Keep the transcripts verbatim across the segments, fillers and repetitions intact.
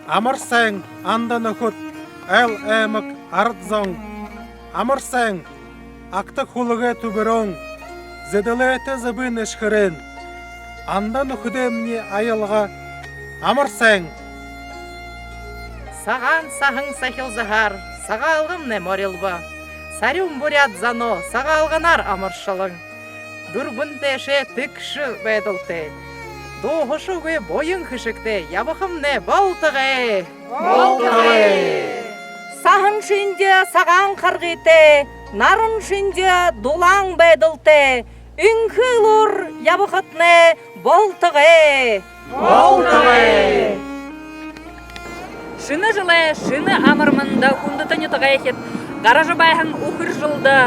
Амар сайн, анда нүхэд, айл аймаг, арад зон! Амар сайн, агта хүлэгэй түбэрөөн, зэдэлээтэй зэбын эшхэрээн, анда нүхэдэймни аялга! Амар сайн! Сагаан саһан сахюусаһаар Сагаалгамнай морилбо. Сарюун буряад зоноо Сагаалганаар амаршалан, дүрбэн тээшээ тэгшэ байдалтай, дууһашагүй буян хэшэгтэй ябахамнай болтогой! Болтогой! Саһан шэнги сагаан харгытай, наран шэнги дулаан байдалтай, энхэ элүүр ябахатнай болтогой! Болтогой! Шэнэ жэлэй шэнэ амар мэндэ, хүндэтэ нютагайхид! Гаража байһан үхэр жэлдэ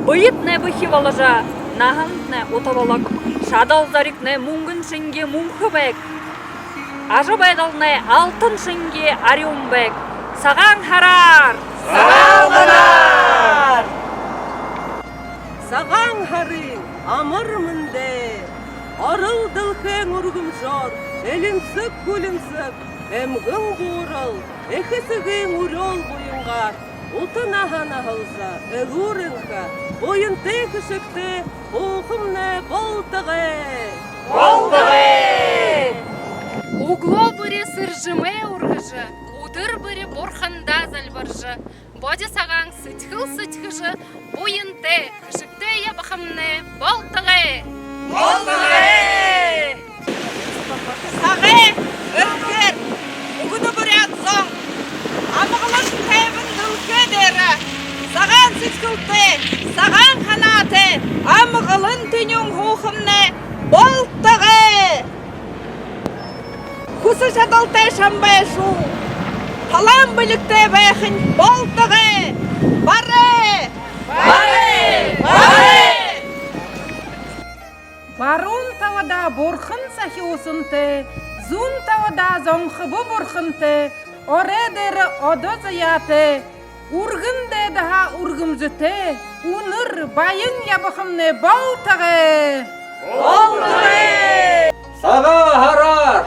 бэетнай бэхи боложо, наһантнай ута болог, шадал зоригтнай мүнгэн шэнги мүнхэ байг, ажабайдалнай алтан шэнги арюун байг. Сагаан һараар! Сагаалганаар! Сагаан һарын амар мэндэ! Ород дэлхэйн үргэмжөөр элинсэг хүлинсэг, эмгэн буурал, эхэ эсэгын үреэл буянгаар ута наһа наһалжа, элүүр энхэ, буянтай хэшэгтэй һуухамнай болтогой! Болтогой! Үглөө бүри сэржэмээ үргэжэ, үдэр бүри бурхандаа зальбаржа, бодо сагаан сэдьхэл сэдьхэжэ, буянтай хэшэгтэй ябахамнай болтогой! Болтогой! Сагай эрхээр, үгэнэ буряад зон! Амгалан тайбан дэлхэй дээрэ сагаан сэдьхэлтэй, сагаан һанаатай, амгалан тэнюун һуухамнай болтогой! Хүсэ шадалтай шамбай шуу, талаан бэлигтэй байхань болтогой! Барай! Барай! Барай! Баруун табадаа бурхан сахюусантай, зүүн табадаа зонхобо бурхантай, орой дээрэ одо заяатай, үргэн дайдаһаа үргэмжэтэй, үнэр баян ябахамнай болтогой! Болтогой! Сагаан һараар!